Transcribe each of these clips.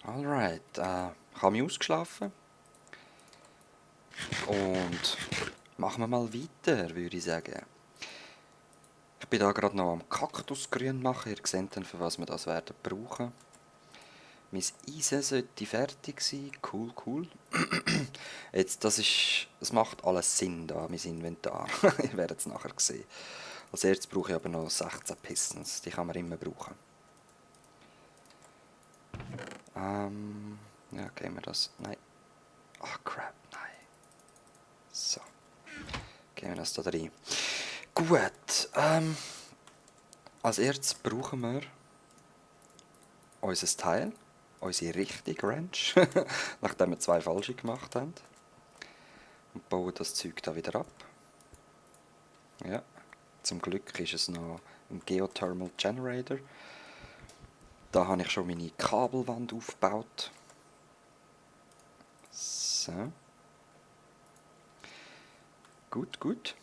Alright, ich habe mich ausgeschlafen und machen wir mal weiter, würde ich sagen. Ich bin da gerade noch am Kaktusgrün machen, ihr seht dann, für was wir das werden brauchen. Mein Eisen sollte fertig sein, cool, cool. Jetzt, das macht alles Sinn da, mein Inventar. Ihr werdet es nachher sehen. Als erstes brauche ich aber noch 16 Pistons, die kann man immer brauchen. Ja, gehen wir das, nein. Ach, crap, nein. So. Gehen wir das da rein. Gut, als erstes brauchen wir unser Teil, unsere richtige Ranch, nachdem wir 2 falsche gemacht haben. Und bauen das Zeug da wieder ab. Ja, zum Glück ist es noch ein Geothermal Generator. Da habe ich schon meine Kabelwand aufgebaut. So. Gut, gut.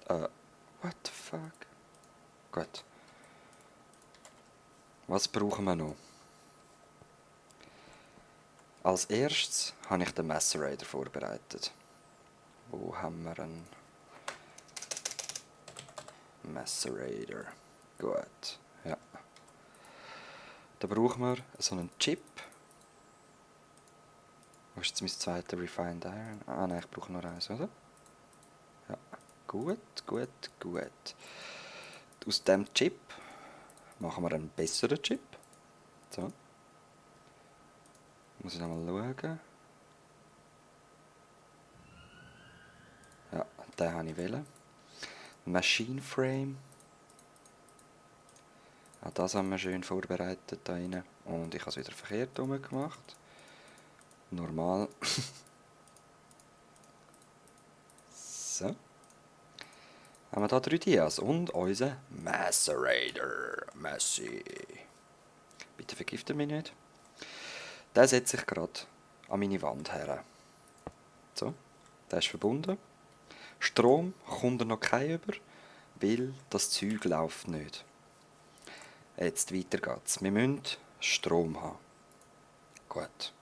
What the fuck? Gut. Was brauchen wir noch? Als erstes habe ich den Macerator vorbereitet. Wo haben wir einen Macerator? Gut, ja. Da brauchen wir so einen Chip. Wo ist jetzt mein zweiter Refined Iron? Ah nein, ich brauche nur eins, oder? Ja, gut, gut, gut. Aus dem Chip machen wir einen besseren Chip. So. Muss ich nochmal schauen. Ja, den habe ich wählen. Machine Frame. Auch das haben wir schön vorbereitet da rein. Und ich habe es wieder verkehrt rum gemacht. Normal. So. Haben wir da 3 Dias und unseren Macerator. Messi. Bitte vergifte mich nicht. Den setze ich gerade an meine Wand her. So, der ist verbunden. Strom kommt er noch kein über, weil das Zeug läuft nicht. Jetzt weiter geht's. Wir müssen Strom haben. Gut.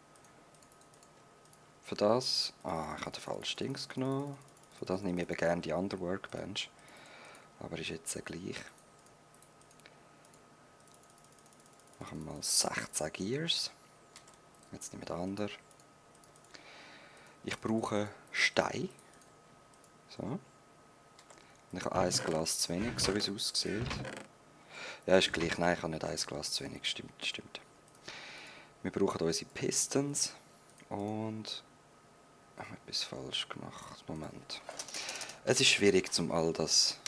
Für das... Ah, ich habe den falschen Dings genommen. Für das nehme ich eben gerne die andere Workbench. Aber ist jetzt gleich. Machen wir mal 16 Gears. Jetzt nehme ich den anderen. Ich brauche Stein. So. Und ich habe ein Glas zu wenig, so wie es aussieht. Ja, ist gleich. Nein, ich habe nicht ein Glas zu wenig. Stimmt, stimmt. Wir brauchen unsere Pistons. Und... Ich habe etwas falsch gemacht. Moment. Es ist schwierig, zum all das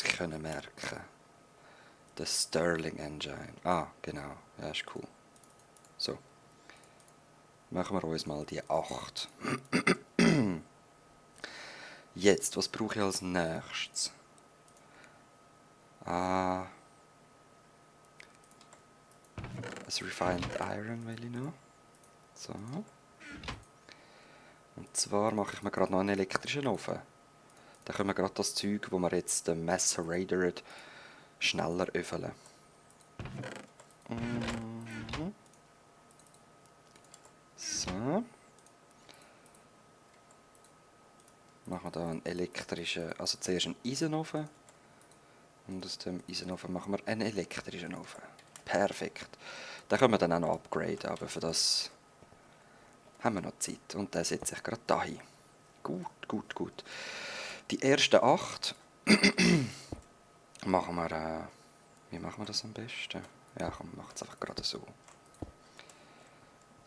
können merken. Der Sterling Engine. Ah, genau. Ja, ist cool. So. Machen wir uns mal die 8. Jetzt, was brauche ich als nächstes? Ah. Ein Refined Iron will ich noch. So. Und zwar mache ich mir gerade noch einen elektrischen Ofen. Dann können wir gerade das Zeug, wo wir jetzt den Macerator schneller öffnen. So. Machen wir da einen elektrischen, also zuerst einen Eisenofen. Und aus dem Eisenofen machen wir einen elektrischen Ofen. Perfekt. Den können wir dann auch noch upgraden, aber für das haben wir noch Zeit. Und den setze ich gerade dahin. Gut, gut, gut. Die ersten 8 machen wir, wie machen wir das am besten? Ja, komm, wir machen es einfach gerade so.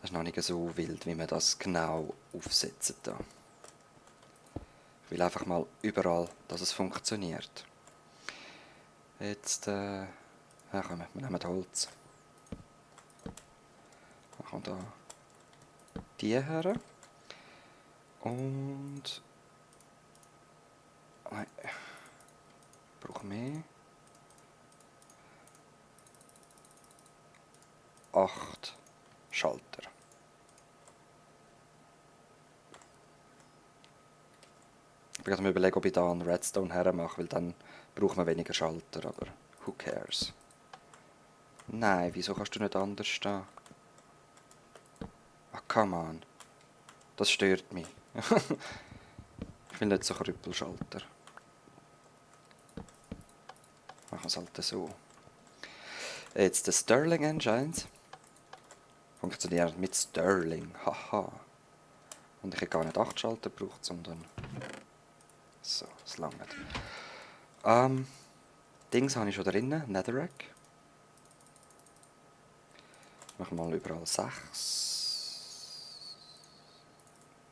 Das ist noch nicht so wild, wie wir das genau aufsetzen da. Ich will einfach mal überall, dass es funktioniert. Jetzt, ja komm, wir nehmen Holz. Machen da die her. Und... Nein. Ich brauche mehr. 8 Schalter. Ich bin gerade am Überlegen, ob ich da einen Redstone hermache, weil dann braucht man weniger Schalter, aber who cares. Nein, wieso kannst du nicht anders stehen? Ah, come on. Das stört mich. Ich will nicht so Krüppelschalter. Machen wir es halt so. Jetzt die Stirling Engines. Funktionieren mit Stirling. Haha. Und ich habe gar nicht 8 Schalter gebraucht, sondern... So, es langt. Dings habe ich schon drin. Netherrack. Machen wir mal überall 6.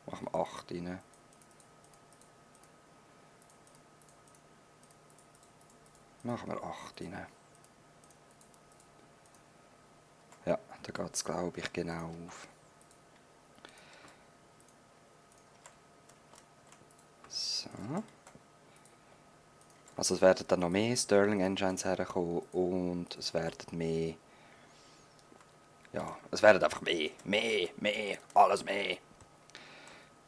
Machen wir 8 rein. Machen wir 8 rein. Ja, da geht es, glaube ich, genau auf. So. Also es werden dann noch mehr Stirling Engines herkommen und es werden mehr... Ja, es werden einfach mehr, alles mehr.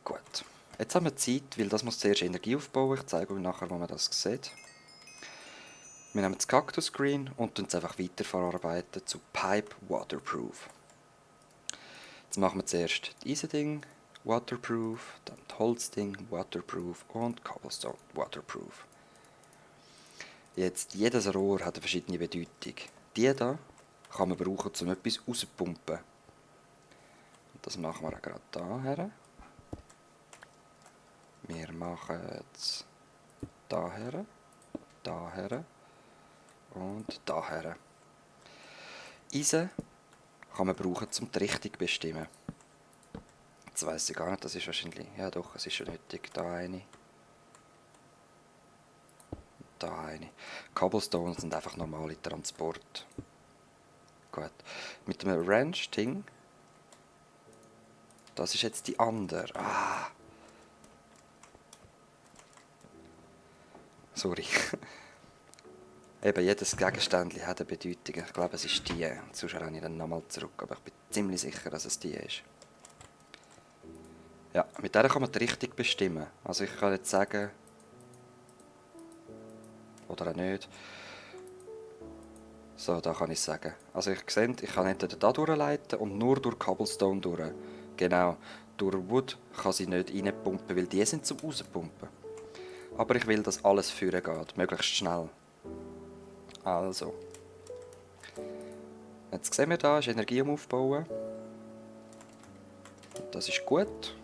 Gut. Jetzt haben wir Zeit, weil das muss zuerst Energie aufbauen. Ich zeige euch nachher, wo man das sieht. Wir nehmen das Cactus Green und es einfach weiterverarbeiten zu Pipe Waterproof. Jetzt machen wir zuerst das Eisending Waterproof, dann das Holzding Waterproof und Cobblestone Waterproof. Jetzt, jedes Rohr hat eine verschiedene Bedeutung. Die hier kann man brauchen, um etwas rauszupumpen. Und das machen wir auch gerade hierher. Wir machen es hierher, hierher und hierher. Eisen kann man brauchen, um die Richtung zu bestimmen. Jetzt weiss ich gar nicht, das ist wahrscheinlich... Ja doch, es ist schon nötig. Da eine. Da eine. Cobblestones sind einfach normale Transport. Gut. Mit dem Ranch-Ding... Das ist jetzt die andere. Ah! Sorry. Eben, jedes Gegenstand hat eine Bedeutung. Ich glaube, es ist die. Sonst renne ich dann nochmal zurück. Aber ich bin ziemlich sicher, dass es die ist. Ja, mit der kann man die Richtung bestimmen. Also ich kann jetzt sagen... Oder auch nicht. So, da kann ich sagen. Also ich sehe, ich kann entweder da durchleiten und nur durch Cobblestone durch. Genau. Durch Wood kann sie nicht reinpumpen, weil die sind zum Rauspumpen. Aber ich will, dass alles führen geht, möglichst schnell. Also. Jetzt sehen wir da, ist Energie am Aufbauen. Das ist gut.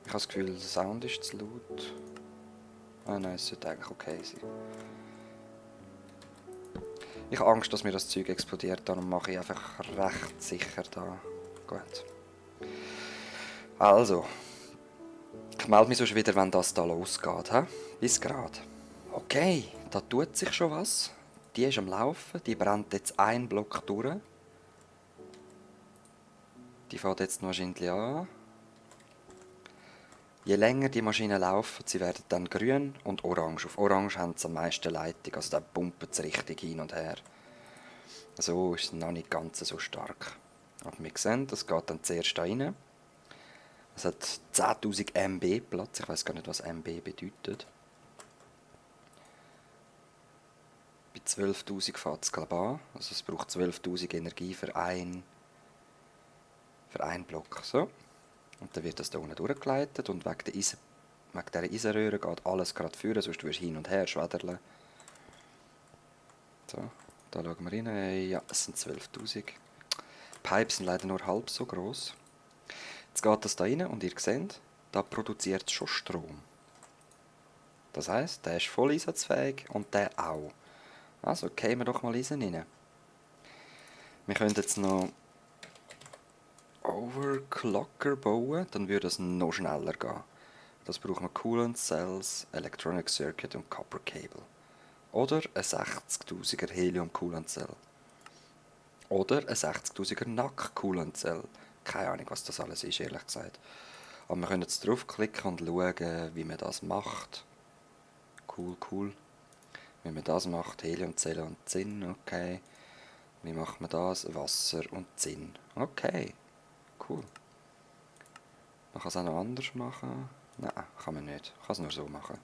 Ich habe das Gefühl, der Sound ist zu laut. Ah nein, es sollte eigentlich okay sein. Ich habe Angst, dass mir das Zeug explodiert, darum mache ich einfach recht sicher da. Gut. Also. Ich melde mich sonst wieder, wenn das da losgeht. He? Bis gerade. Okay, da tut sich schon was. Die ist am Laufen, die brennt jetzt einen Block durch. Die fährt jetzt wahrscheinlich an. Je länger die Maschinen laufen, sie werden dann grün und orange. Auf orange haben sie am meisten Leitung, also da pumpen sie richtig hin und her. So ist es noch nicht ganz so stark. Aber wir sehen, das geht dann zuerst da rein. Es hat 10.000 MB Platz, ich weiß gar nicht, was MB bedeutet. Bei 12.000 fährt es glaube an, also es braucht 12.000 Energie für einen Block. So. Und dann wird das da unten durchgeleitet und wegen dieser Eisenröhre geht alles gerade führen, sonst wirst du hin und her schwäderle. So, da schauen wir rein. Ja, es sind 12.000. Die Pipes sind leider nur halb so groß. Jetzt geht das da rein und ihr seht, da produziert es schon Strom. Das heisst, der ist voll einsatzfähig und der auch. Also gehen wir doch mal Eisen rein. Wir können jetzt noch Overclocker bauen, dann würde es noch schneller gehen. Das braucht man Coolant Cells, Electronic Circuit und Copper Cable. Oder eine 60.000er Helium Coolant Cell. Oder eine 60.000er NAC Coolant Cell. Keine Ahnung, was das alles ist, ehrlich gesagt. Aber wir können jetzt draufklicken und schauen, wie man das macht. Cool. Wie man das macht, Heliumzelle und Zinn, okay. Wie macht man das? Wasser und Zinn. Okay, cool. Man kann es auch noch anders machen. Nein, kann man nicht. Man kann es nur so machen.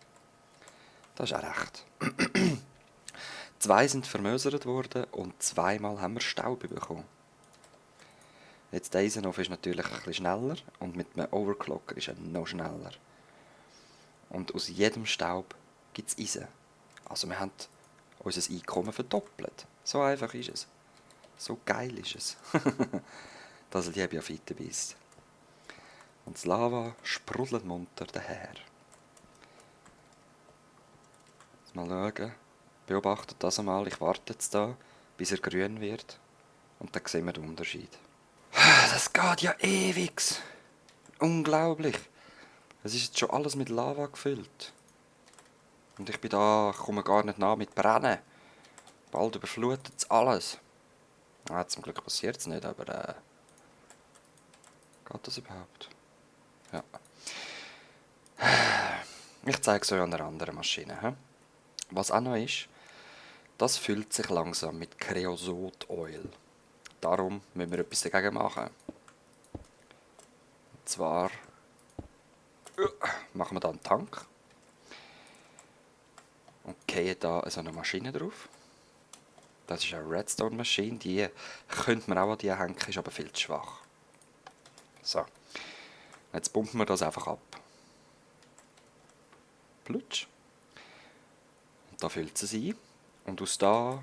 Das ist auch recht. 2 sind vermösert worden und 2-mal haben wir Staub bekommen. Jetzt der Eisenhofen ist natürlich ein bisschen schneller und mit einem Overclocker ist er noch schneller. Und aus jedem Staub gibt es Eisen. Also wir haben unser Einkommen verdoppelt. So einfach ist es. So geil ist es. Das liebe ich auf Vitabeast. Und das Lava sprudelt munter daher. Jetzt mal schauen. Beobachtet das einmal. Ich warte jetzt da, bis er grün wird. Und dann sehen wir den Unterschied. Das geht ja ewig. Unglaublich. Es ist jetzt schon alles mit Lava gefüllt. Und ich bin da, ich komme gar nicht nah mit Brennen. Bald überflutet es alles. Zum Glück passiert es nicht, aber geht das überhaupt? Ja. Ich zeige es euch an einer anderen Maschine. He? Was auch noch ist, das füllt sich langsam mit Kreosot-Oil. Darum müssen wir etwas dagegen machen. Und zwar machen wir da einen Tank und gehen da so eine Maschine drauf. Das ist eine Redstone-Maschine, die könnte man auch an die hängen, ist aber viel zu schwach. So, jetzt pumpen wir das einfach ab. Plutsch. Und da füllt es ein. Und aus da,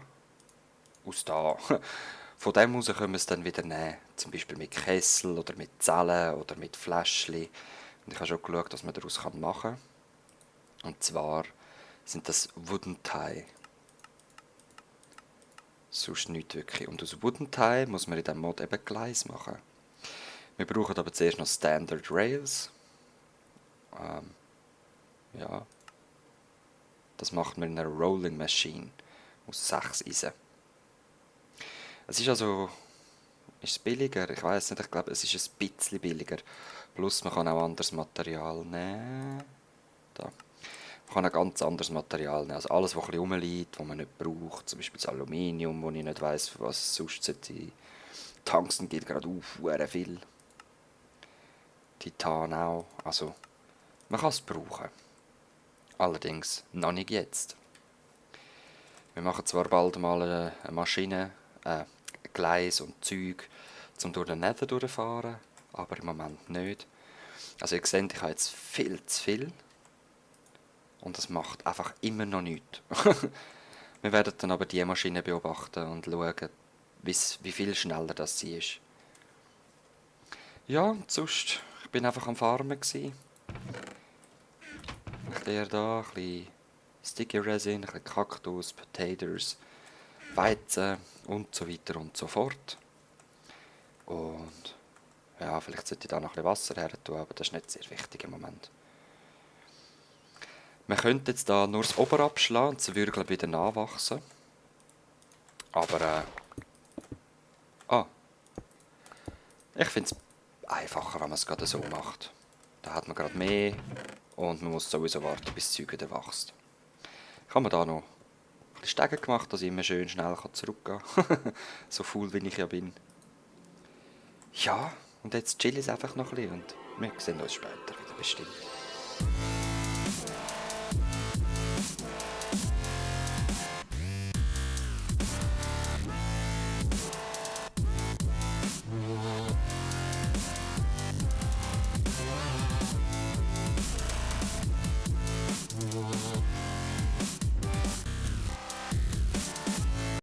von dem aus können wir es dann wieder nehmen. Zum Beispiel mit Kessel oder mit Zellen oder mit Fläschchen. Und ich habe schon geschaut, was man daraus machen kann. Und zwar sind das Wooden Tie. Sonst nichts wirklich. Und aus Wooden Tie muss man in diesem Mod eben Gleis machen. Wir brauchen aber zuerst noch Standard Rails. Ja. Das macht man in einer Rolling Machine aus 6 Eisen. Es ist also... Ist es billiger? Ich weiß nicht, ich glaube es ist ein bisschen billiger. Plus man kann auch anderes Material nehmen. Da. Man kann ein ganz anderes Material nehmen. Also alles, was ein bisschen rumliegt, was man nicht braucht. Zum Beispiel das Aluminium, wo ich nicht weiss, für was es sonst sollte. Tungsten geht gerade auf, viel. Titan auch. Also, man kann es brauchen. Allerdings noch nicht jetzt. Wir machen zwar bald mal eine Maschine, Gleis und Zeug, um durch den Nether durchzufahren, aber im Moment nicht. Also ihr seht, ich habe jetzt viel zu viel und es macht einfach immer noch nichts. Wir werden dann aber die Maschine beobachten und schauen, wie viel schneller das sie ist. Ja, und sonst, ich bin einfach am Farmen gsi. Ein bisschen da, ein bisschen Sticky Resin, ein bisschen Kaktus, Potatoes, Weizen und so weiter und so fort. Und ja, vielleicht sollte ich da noch ein bisschen Wasser her tun, aber das ist nicht sehr wichtig im Moment. Man könnte jetzt da nur das Ober abschlagen und sie würde glaube ich wieder nachwachsen. Aber ich finde es einfacher, wenn man es gerade so macht. Da hat man gerade mehr und man muss sowieso warten, bis das Zeug wieder wächst. Ich habe mir da noch ein bisschen Stege gemacht, dass ich immer schön schnell zurückgehen kann. So faul wie ich ja bin. Ja, und jetzt chill ich einfach noch ein bisschen und wir sehen uns später wieder bestimmt.